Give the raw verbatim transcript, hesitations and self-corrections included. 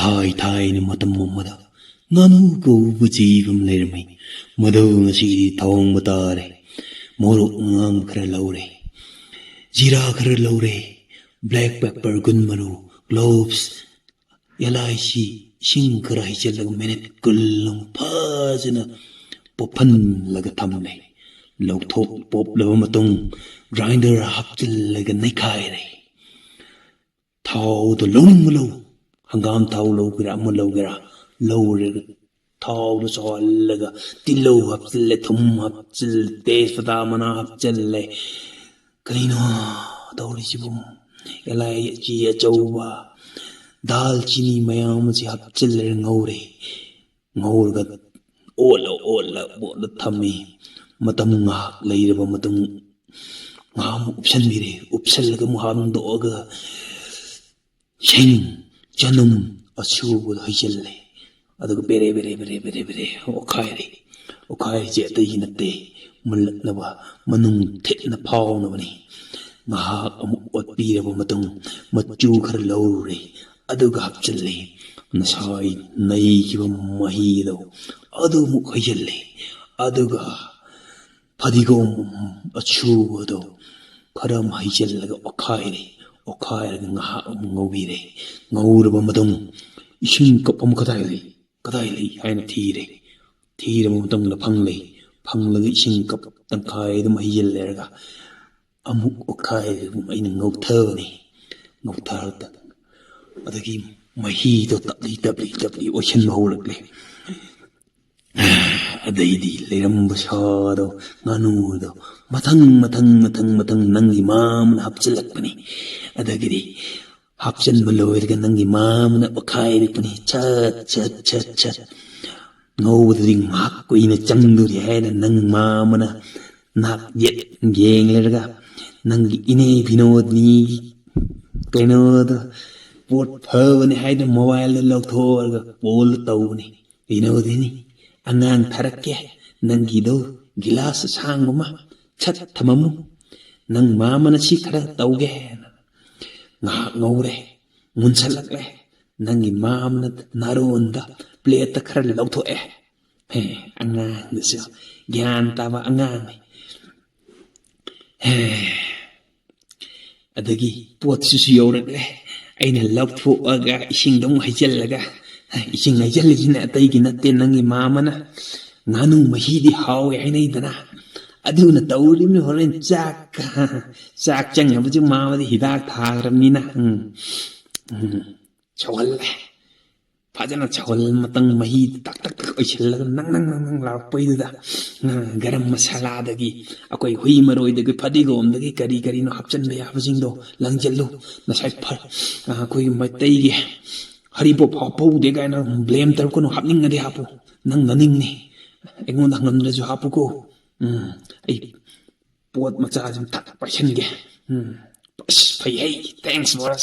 ꯊꯥꯏ ꯊꯥꯏꯅ ꯃꯇꯝ ꯑꯃꯗ ꯉꯥꯅꯨ ꯀꯧꯕ ꯖꯤꯕ ꯑꯃ ꯂꯩꯔꯝꯃꯤ꯫ ꯃꯗꯨ ꯉꯁꯤꯗꯤ ꯊꯣꯡꯕ ꯇꯥꯔꯦ꯫ ꯃꯣꯔꯣꯛ ꯑꯉꯥꯡꯕ ꯈꯔ ꯂꯧꯔꯦ, ꯖꯤꯔꯥ ꯈꯔ ꯂꯧꯔꯦ, ꯕ꯭ꯂꯦꯛ ꯄꯦꯄꯔ, ꯒꯨꯟ ꯃꯔꯨ, ꯀ꯭ꯂꯣꯞꯁ, ꯑꯦꯂꯥꯏꯆꯤ, ꯏꯁꯤꯡ ꯈꯔ ꯍꯩꯖꯤꯜꯂꯒ ꯃꯤꯅꯤꯠ ꯀꯨꯟ ꯂꯣꯡ ꯐꯖꯅ ꯄꯣꯞꯍꯜꯂꯒ ꯊꯝꯂꯦ꯫ ꯂꯧꯊꯣꯛ ꯄꯣꯞꯂꯕ ꯃꯇꯨꯡ ꯒ꯭ꯔꯥꯏꯟꯗꯔ ꯍꯥꯞꯆꯤꯜꯂꯒ ꯅꯩꯈꯥꯏꯔꯦ꯫ ꯊꯥꯎꯗꯣ ꯂꯧꯅꯤꯡꯕ ꯂꯧ, ꯍꯪꯒꯥꯝ ꯊꯥꯎ ꯂꯧꯒꯦꯔꯥ ꯑꯃ ꯂꯧꯒꯦꯔꯥ, ꯂꯧꯔꯒ ꯊꯥꯎꯗꯣ ꯁꯧꯍꯜꯂꯒ ꯇꯤꯜꯍꯧ ꯍꯥꯞꯆꯤꯜꯂꯦ, ꯊꯨꯝ ꯍꯥꯞꯆꯤꯜꯂꯦ, ꯇꯦꯖꯄꯇꯥ ꯃꯅꯥ ꯍꯥꯞꯆꯤꯜꯂꯦ꯫ ꯀꯔꯤꯅꯣ ꯇꯧꯔꯤꯁꯤꯕꯨ? ꯑꯦꯂꯥꯏꯆꯤ ꯑꯆꯧꯕ, ꯗꯥꯜ ꯆꯤꯅꯤ ꯃꯌꯥꯝ ꯑꯁꯤ ꯍꯥꯞꯆꯤꯜꯂꯒ ꯉꯧꯔꯦ꯫ ꯉꯧꯔꯒ ꯑꯣꯠꯂ ꯑꯣꯠꯂ ꯑꯣꯠꯂ ꯊꯝꯃꯤ꯫ ꯃꯇꯝ ꯉꯥꯏꯍꯥꯛ ꯂꯩꯔꯕ ꯃꯇꯨꯡ ꯉꯥꯏꯍꯥꯛ ꯑꯃꯨꯛ ꯎꯞꯁꯟꯕꯤꯔꯦ꯫ ꯎꯞꯁꯜꯂꯒ ꯑꯃꯨꯛ ꯍꯥꯡꯗꯣꯛꯑꯒ ꯁꯤꯡ, ꯆꯅꯝ ꯑꯁꯨꯕꯗꯣ ꯍꯩꯖꯤꯜꯂꯦ꯫ ꯑꯗꯨꯒ ꯕꯦꯔꯦ ꯕꯦꯔꯦ ꯕꯦꯔꯦ ꯕꯦꯔꯦ ꯕꯦꯔꯦ ꯑꯣꯠꯈꯥꯏꯔꯦ꯫ ꯑꯣꯠꯈꯥꯏꯔꯤꯁꯦ ꯑꯇꯩꯒꯤ ꯅꯠꯇꯦ, ꯃꯨꯜꯂꯛꯅꯕ, ꯃꯅꯨꯡ ꯊꯤꯠꯅ ꯐꯥꯎꯅꯕꯅꯤ꯫ ꯉꯥꯏꯍꯥꯛ ꯑꯃꯨꯛ ꯑꯣꯠꯄꯤꯔꯕ ꯃꯇꯨꯡ ꯃꯆꯨ ꯈꯔ ꯂꯧꯔꯨꯔꯦ, ꯑꯗꯨꯒ ꯍꯥꯞꯆꯤꯜꯂꯦ꯫ ꯉꯁꯥꯏ ꯅꯩꯈꯤꯕ ꯃꯍꯤꯗꯣ ꯑꯗꯨ ꯑꯃꯨꯛ ꯍꯩꯖꯤꯜꯂꯦ꯫ ꯑꯗꯨꯒ ꯐꯗꯤꯒꯣꯝ ꯑꯁꯨꯕꯗꯣ ꯈꯔ ꯑꯃ ꯍꯩꯖꯤꯜꯂꯒ ꯑꯣꯠꯈꯥꯏꯔꯦ꯫ ꯑꯣꯠꯈꯥꯏꯔꯒ ꯉꯥꯏꯍꯥꯛ ꯑꯃꯨꯛ ꯉꯧꯕꯤꯔꯦ꯫ ꯉꯧꯔꯕ ꯃꯇꯨꯡ ꯏꯁꯤꯡ ꯀꯞ ꯑꯃ ꯀꯗꯥꯏ ꯂꯩ, ꯀꯗꯥꯏ ꯂꯩ ꯍꯥꯏꯅ ꯊꯤꯔꯦ꯫ ꯊꯤꯔꯕ ꯃꯇꯨꯡꯗ ꯐꯪꯂꯦ꯫ ꯐꯪꯂꯒ ꯏꯁꯤꯡ ꯀꯞ ꯇꯪꯈꯥꯏ ꯑꯗꯨꯝ ꯍꯩꯖꯤꯜꯂꯦꯔꯒ ꯑꯃꯨꯛ ꯑꯣꯠꯈꯥꯏꯔꯒ ꯑꯩꯅ ꯉꯧꯊꯕꯅꯤ꯫ ꯉꯧꯊꯔꯗ ꯑꯗꯒꯤ ꯃꯍꯤꯗꯣ ꯇꯞꯂꯤ ꯇꯞꯂꯤ ꯇꯞꯂꯤ ꯑꯣꯏꯁꯤꯟꯕ ꯍꯧꯔꯛꯂꯦ꯫ ꯑꯗꯩꯗꯤ ꯂꯩꯔꯝꯕ ꯁꯥꯗꯣ, ꯉꯥꯅꯨꯗꯣ ꯃꯊꯪ ꯃꯊꯪ ꯃꯊꯪ ꯃꯊꯪ ꯅꯪꯒꯤ ꯃꯥꯝꯃꯅ ꯍꯥꯞꯆꯤꯜꯂꯛꯄꯅꯤ꯫ ꯑꯗꯒꯤꯗꯤ ꯍꯥꯞꯆꯤꯟꯕ ꯂꯣꯏꯔꯒ ꯅꯪꯒꯤ ꯃꯥꯝꯃꯅ ꯑꯣꯠꯈꯥꯏꯔꯛꯄꯅꯤ꯫ ꯁꯠ ꯁꯠ ꯁꯠ ꯁꯠ꯫ ꯉꯧꯕꯗꯨꯗꯤ ꯉꯥꯏꯍꯥꯛ ꯀꯨꯏꯅ ꯆꯪꯗꯣꯔꯤ ꯍꯥꯏꯅ ꯅꯪ ꯃꯥꯝꯃꯅ ꯅꯥꯛ ꯌꯦꯠ ꯌꯦꯡꯂꯒ ꯅꯪꯒꯤ ꯏꯅꯦ ꯕꯤꯅꯣꯗꯤꯅꯤꯒꯤ ꯀꯩꯅꯣꯗꯣ, ꯄꯣꯠ ꯐꯕꯅꯤ ꯍꯥꯏꯗꯅ ꯃꯣꯕꯥꯏꯜꯗ ꯂꯧꯊꯣꯛꯑꯒ ꯀꯣꯜ ꯇꯧꯕꯅꯤ꯫ ꯕꯤꯅꯣꯗꯤꯅꯤ, ꯑꯉꯥꯡ ꯊꯥꯔꯛꯀꯦ, ꯅꯪꯒꯤꯗꯣ ꯒꯤꯂꯥꯁ ꯑꯁꯥꯡꯕ ꯑꯃ ꯁꯠ ꯊꯝꯃꯝꯃꯨ, ꯅꯪ ꯃꯥꯝꯃꯅ ꯁꯤ ꯈꯔ ꯇꯧꯒꯦ ꯍꯥꯏꯅ꯫ ꯉꯥꯏꯍꯥꯛ ꯉꯧꯔꯦ, ꯃꯨꯟꯁꯜꯂꯛꯂꯦ꯫ ꯅꯪꯒꯤ ꯃꯥꯃꯅ ꯅꯥꯔꯣꯟꯗ ꯄ꯭ꯂꯦꯠꯇ ꯈꯔ ꯂꯧꯊꯣꯛꯑꯦ꯫ ꯍꯦ, ꯑꯉꯥꯡꯗꯨꯁꯨ ꯒ꯭ꯌꯥꯟ ꯇꯥꯕ ꯑꯉꯥꯡꯅꯤ꯫ ꯍꯦ, ꯑꯗꯒꯤ ꯄꯣꯠꯁꯤꯁꯨ ꯌꯧꯔꯛꯂꯦ꯫ ꯑꯩꯅ ꯂꯧꯊꯣꯛꯑꯒ ꯏꯁꯤꯡꯗ ꯑꯃꯨꯛ ꯍꯩꯖꯤꯜꯂꯒ, ꯏꯁꯤꯡ ꯍꯩꯖꯤꯜꯂꯤꯁꯤꯅ ꯑꯇꯩꯒꯤ ꯅꯠꯇꯦ, ꯅꯪꯒꯤ ꯃꯥꯃꯅ ꯉꯥꯅꯨ ꯃꯍꯤꯗꯤ ꯍꯥꯎꯋꯦ ꯍꯥꯏꯅꯩꯗꯅ, ꯑꯗꯨꯅ ꯇꯧꯔꯤꯕꯅꯤ꯫ ꯍꯣꯔꯦꯟ ꯆꯥꯛ, ꯆꯥꯛ ꯆꯪꯅꯕꯁꯨ ꯃꯥꯃꯗꯤ ꯍꯤꯗꯥꯛ ꯊꯥꯈ꯭ꯔꯕꯅꯤꯅ꯫ ꯎꯝ, ꯎꯝ, ꯁꯧꯍꯜꯂꯦ꯫ ꯐꯖꯅ ꯁꯧꯍꯜꯂ ꯃꯇꯨꯡ ꯃꯍꯤ ꯇꯛ ꯇꯛ ꯇꯛ ꯑꯣꯏꯁꯤꯜꯂꯒ ꯅꯪ ꯅꯪ ꯅꯪ ꯅꯪ ꯂꯥꯎꯔꯛꯄꯩꯗꯨꯗ, ꯑ, ꯒꯔꯝ ꯃꯁꯥꯂꯥꯗꯒꯤ, ꯑꯩꯈꯣꯏ ꯍꯨꯏ ꯃꯔꯣꯏꯗꯒꯤ, ꯐꯗꯤꯒꯣꯝꯗꯒꯤ, ꯀꯔꯤ ꯀꯔꯤꯅꯣ ꯍꯥꯞꯆꯤꯟꯕ ꯌꯥꯕꯁꯤꯡꯗꯣ ꯂꯪꯁꯤꯜꯂꯨ꯫ ꯉꯁꯥꯏ ꯐ-, ꯑ, ꯑꯩꯈꯣꯏꯒꯤ ꯃꯩꯇꯩꯒꯤ ꯍꯔꯤꯕꯣꯞ ꯍꯥꯞꯍꯧꯗꯦ ꯀꯥꯏꯅ ꯕ꯭ꯂꯦꯝ ꯇꯧꯔꯛꯀꯅꯨ, ꯍꯥꯞꯅꯤꯡꯉꯗꯤ ꯍꯥꯞꯄꯨ, ꯅꯪ ꯅꯅꯤꯡꯅꯤ꯫ ꯑꯩꯉꯣꯟꯗ ꯍꯪꯉꯝꯗ꯭ꯔꯁꯨ ꯍꯥꯞꯄꯨꯀꯣ꯫ ꯎꯝ, ꯑꯩ ꯄꯣꯠ ꯃꯆꯥꯁꯤꯃ ꯊꯛ ꯄꯥꯏꯁꯟꯒꯦ꯫ ꯎꯝ, ꯑꯁ, ꯐꯩ ꯍꯩ, thanks ꯕꯣꯁ꯫